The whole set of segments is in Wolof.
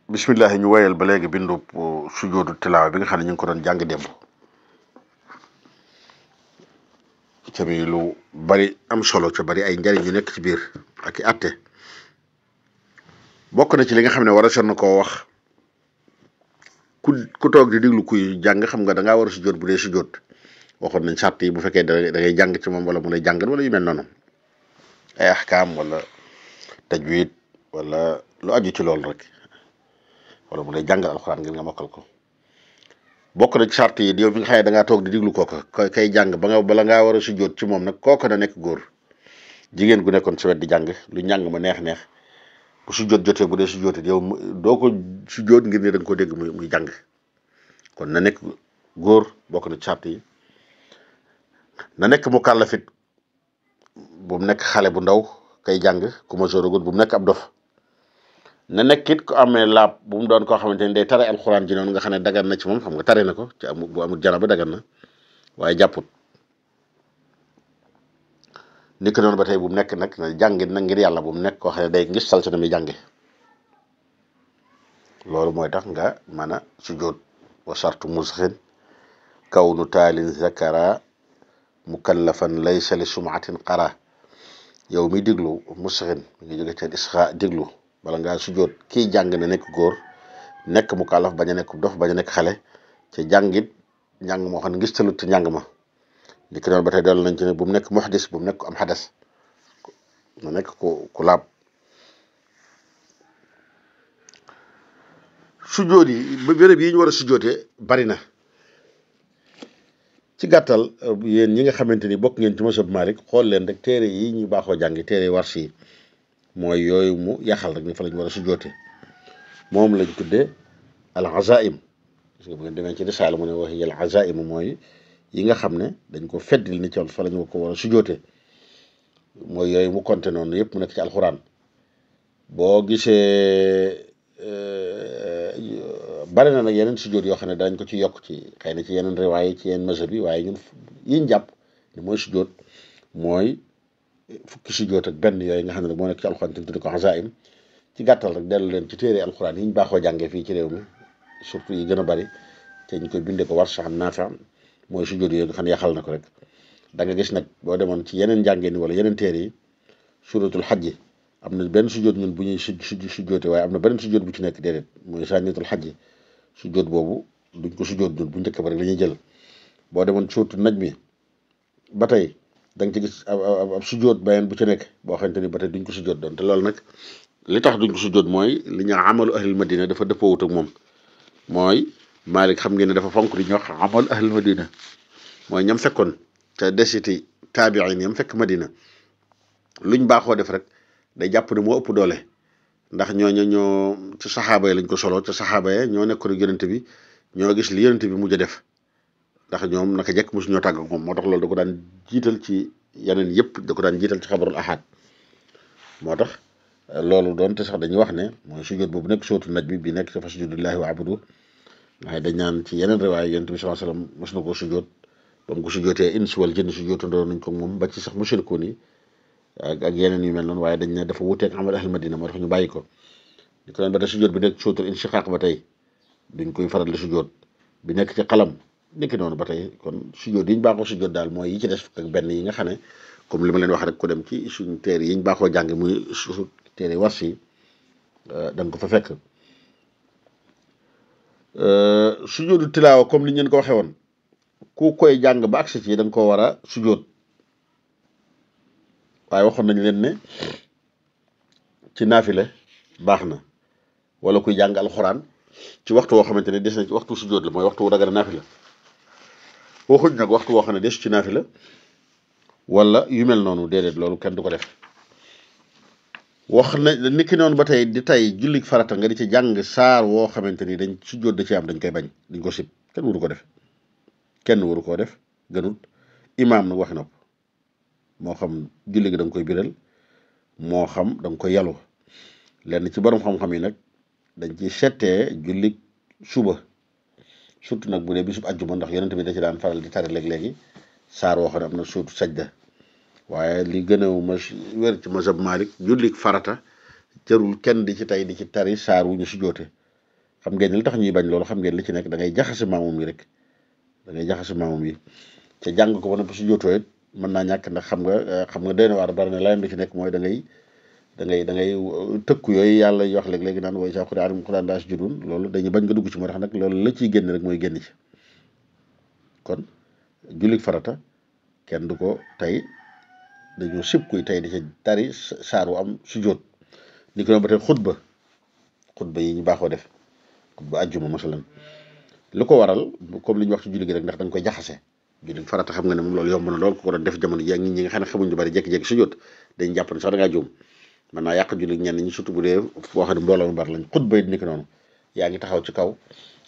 bismillah ñu woyal ba léegi bindu sujoodu tilaawa bi nga xam ne ñu ngi ko doon jàng démb ca mi lu bari am solo ca bari ay njariñ yu nekk ci biir ak i atte bokk na ci li nga xam ne war a sonn koo wax ku toog di déglu kuy jàng xam nga da ngaa war a sujoot bu dee sujoot waxoon nañ sàrt yi bu fekkee da ngay jàng ci moom wala mu lay jàngal wala yu mel noonu ay ahkaam wala tajwid wala lu aju ci loolu rek wala mu lay jàngal alxuraan ngir nga mokkal ko bokk na ci sart yi yow mi nga xam ne da ngaa toog di diglu kooka kay jàng bala ngaa war a sujjóot ci moom nag kooka na nekk góor jigéen gu nekkoon ci wet di jàng lu njàng ma neex-neex bu sujjóot jotee bu dee sujjóotee yow doo ko sujjóot ngir ne da nga ko dégg muy jàng kon na nekk góor bokk na ci sart yi na nekk mu kàllafit bu mu nekk xale bu ndaw kay jàng ku ma sooragul bu mu nekk ab dof na nekkit ko amee laab bu mu doon koo xamante ni day tare alxuraan ji noonu nga xam ne dagan na ci moom xam nga tare na ko ci bu amul janaba dagan na waaye jàpput ni ko noonu ba tey bu mu nekk nag na jàngit nag ngir yàlla bu mu nekk koo xam ne day ngis sal si na muy jànge loolu mooy tax nga mën a sujjóot wa sartu musxin kawnu taalin zakara mukallafan laysa li sumatin qara yow mi diglu musxin mi ngi jóge ci isxa diglu bala ngaa sujjóot kii jàng na nekk góor nekk mu kàllaf bañ a nekk dof bañ a nekk xale ci jàngit njàng moo xam ne ngis talut ci njàng ma li ki doon ba tey dellu nañ ci ne bu mu nekk muhdis bu mu nekk am xadas na nekk ku laab sujjóot yi béréb yi ñu war a sujjóotee bari na ci gàttal yéen ñi nga xamante ni bokk ngeen ci masab Malik xool leen rek téere yi ñu baaxoo jàngi téere Warsh yi mooy yooyu mu yaxal rek ni fa lañ war a sujjóote moom lañ tuddee al azaim parce que bu ngeen demee ci risaala mu ne wax al azaim mooy yi nga xam ne dañ ko feddil ni ci fa lañ ko war a sujjóote mooy yooyu mu compté noonu yëpp mu nekk ci alxuraan boo gisee bari na nag yeneen sujjóot yoo xam ne dañ ko ci yokk ci xëy na ci yeneen riwaay ci yeneen mazhab bi waaye ñun yiñ jàpp ni mooy sujjóot mooy fukki sujjóot ak benn yooyu nga xam ne moo nekk ci alxuraan te tudde ko azaim ci gàttal rek dellu leen ci téere alxuraan yi ñu baaxoo jàngee fii ci réew mi surtout yi gën a bari te ñu koy bindee ko Warsh am Naafi mooy sujjóot yooyu nga xam ne yaxal na ko rek da nga gis nag boo demoon ci yeneen njàngeen wala yeneen téere yi suratul xajji am na benn sujjóot ñun bu ñuy sujjóote waaye am na beneen sujjóot bu ci nekk déedéet mooy saaniyatul xajji sujjóot boobu duñ ko sujjóot ñun bu njëkk ba rek la ñuy jël boo demoon suratul najmi ba tey da nga ci gis ab sujjóot beneen bu ci nekk boo xamante ni ba tey duñ ko sujjóot doon te loolu nag li tax duñ ko sujjóot mooy li ñu amalu ahlil madina dafa dëppoowut ak moom mooy Malik xam ngeen ne dafa fonk li ñuy wax amalu ahlil madina mooy ñam fekkoon te desiti taabiin yam fekk madina luñ baaxoo def rek day jàpp ne moo ëpp doole ndax ñoo ci saxaaba yi lañ ko solo ci saxaaba yi ñoo nekkoon yonent bi ñoo gis li yonent bi mujj a def ndax ñoom naka jekk mosu ñoo tàgg ak moom moo tax loolu da ko daan jiital ci yeneen yëpp da ko daan jiital ci xabarul ahad moo tax loolu doon te sax dañuy wax ne mooy sujjóot boobu nekk sootu naj bi nekk ci fasjudu lillahi wa abudu waaye dañ naan ci yeneen riwaay yonent bi sallallahu alayhi wasallam mos na ko sujjóot ba mu ko sujjóotee ins wal jinn sujjóotandoo nañ ko moom ba ci sax mushrikoon yi ak yeneen yu mel noonu waaye dañ ne dafa wuteeg amal ahl madina moo tax ñu bàyyi ko ñu ko doon ba tey sujjóot bi nekk sootul inshiqaq ba tey duñ koy faral di sujjóot bi nekk ci xalam nekki noonu ba tey kon sujjóot yi ñu baaxoo sujjóot daal mooy yi ci des ak benn yi nga xam ne comme li ma leen wax rek ko dem ci suñu téere yi ñu baaxoo jàng muy téere Warsh yi da nga ko fa fekk sujjóotu tilaawa comme li ngeen ko waxee woon ku koy jàng ba agsi ci da nga ko war a sujjóot waaye waxoon nañ leen ne ci naafile baax na wala kuy jàng alxuraan ci waxtu woo xamante ne des na ci waxtu sujjóot la mooy waxtu wu dagan a naafila waxuñ nag waxtu woo xam ne des ci naafila wala yu mel noonu déedéet loolu kenn du ko def wax na ni ki noonu ba tey di tey julli farata nga di ci jàng saar woo xamante ni dañ sujjóot da ci am dañ koy bañ dañ ko sib kenn waru ko def kenn waru koo def gënul imaam nag waxi nopp moo xam julli gi da nga koy biral moo xam da nga koy yalu lenn ci borom xam-xam yi nag dañ ci settee julli suba surtout nag bu dee bisub ajjuma ndax yonent bi da ci daan faral di tari léeg-léegi saar woo xam ne am na suutu sajda waaye li gën a wér ci mazhab Malik julli farata jarul kenn di ci tey di ci tari saar wu ñu sujjóote xam ngeen li tax ñuy bañ loolu xam ngeen li ci nekk da ngay jaxase maamum yi rek da ngay jaxase maamum yi ca jàng ko ba noppi su jootoo it mën naa ñàkk ndax xam nga doy na waar bari na leneen lu ci nekk mooy da ngay tëkku yooyu yàlla wax léegi naan way sa xuraan daa sujudun loolu dañuy bañ nga dugg ci moo tax nag loolu la ciy génn rek mooy génn ci kon jullit farata kenn du ko tey dañoo sib kuy tey di ca tari saar wu am sujjóot ni ko noonu ba tey xutba yi ñu baaxoo def xutba àjjuma masalan lu ko waral comme li ñu wax ci julli gi rek ndax da nga koy jaxase julli farata xam nga ne moom loolu yomb na lool ku ko doon def jamono ji ak nit ñi nga xam ne xamuñ lu bari jékki-jékki sujjóot dañ jàpp ne sax da ngaa juum mën naa yàq julli ñenn ñi surtout bu dee foo xam ne mbooloo mu bari lañ xutba it ni ko noonu yaa ngi taxaw ci kaw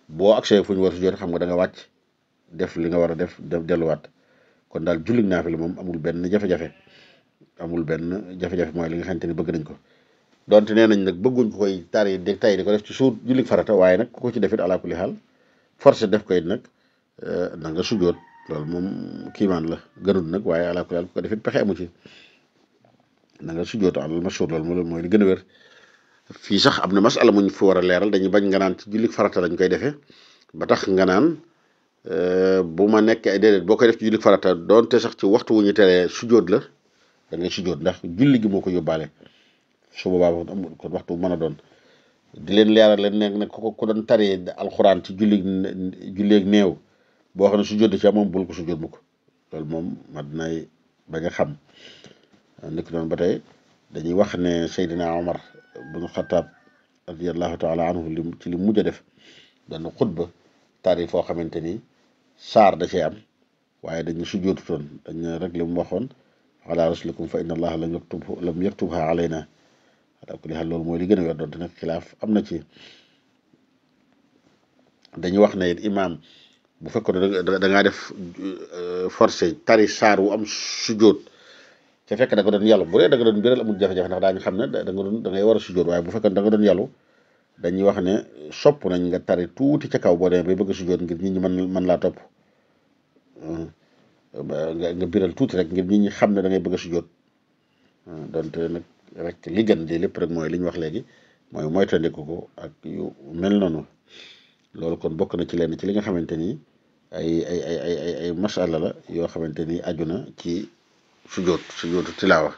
boo agsee fu ñu war a sujjóot xam nga da nga wàcc def li nga war a def delluwaat kon daal julli naafila moom amul benn jafe-jafe mooy li nga xamante ni bëgg nañ ko donte nee nañ nag bëgguñ ko koy tari di tay di ko def ci suur julli farata waaye nag ku ko ci defit ala kulli xaal forcé def ko it nag na nga sujjóot loolu moom kiimaan la gënul nag waaye ala kulli xaal ku ko defit pexe amu ci na nga sujjóot alal mashhur loolu mooy li gën a wér fii sax am na masala muñ fi war a leeral dañuy bañ nga naan ci julli farata lañ koy defee ba tax nga naan bu ma nekkee déedéet boo koy def ci julli farata doonte sax ci waxtu wu ñu teree sujjóot la da ngay sujjóot ndax julli gi moo ko yóbbaale su boobaa kon waxtu bu mën a doon di leen leeral leen nekk nag ku doon taree alxuraan ci julleeg néew boo xam ne sujjóot da ci moom bul ko sujjóot mu ko loolu moom mat nay bañ a xam niki noonu ba tey dañuy wax ne Seydina Omar bunu Xataab radiyallahu taala anhu ci li mujj a def dana xutba tari foo xamante ni saar da cee am waaye dañu sujjóotutoon dañ rek li mu waxoon ala rasulikum fa inna allaha lam yaktubha alayna ala kulli xaal loolu mooy li gën a wér doonte nag xilaaf am na ci dañuy wax ne it imaam bu fekkoon da ngaa def forcé tari saar wu am sujjóot ca fekk da nga doon yàllu bu dee da nga doon biral amul jafe-jafe ndax daañu xam ne da ngay war a sujjóot waaye bu fekkoon da nga doon yàllu dañuy wax ne sopp nañ nga tari tuuti ca kaw boo demee bay bëgg a sujjóot ngir nit ñi mën laa topp nga biral tuuti rek ngir nit ñi xam ne da ngay bëgg a sujjóot donte nag rek li gën di lépp rek mooy li ñu wax léegi mooy moytandiku ko ak yu mel noonu loolu kon bokk na ci lenn ci li nga xamante ni ay masala la yoo xamante ni aju na ci sujjóotu tilaawa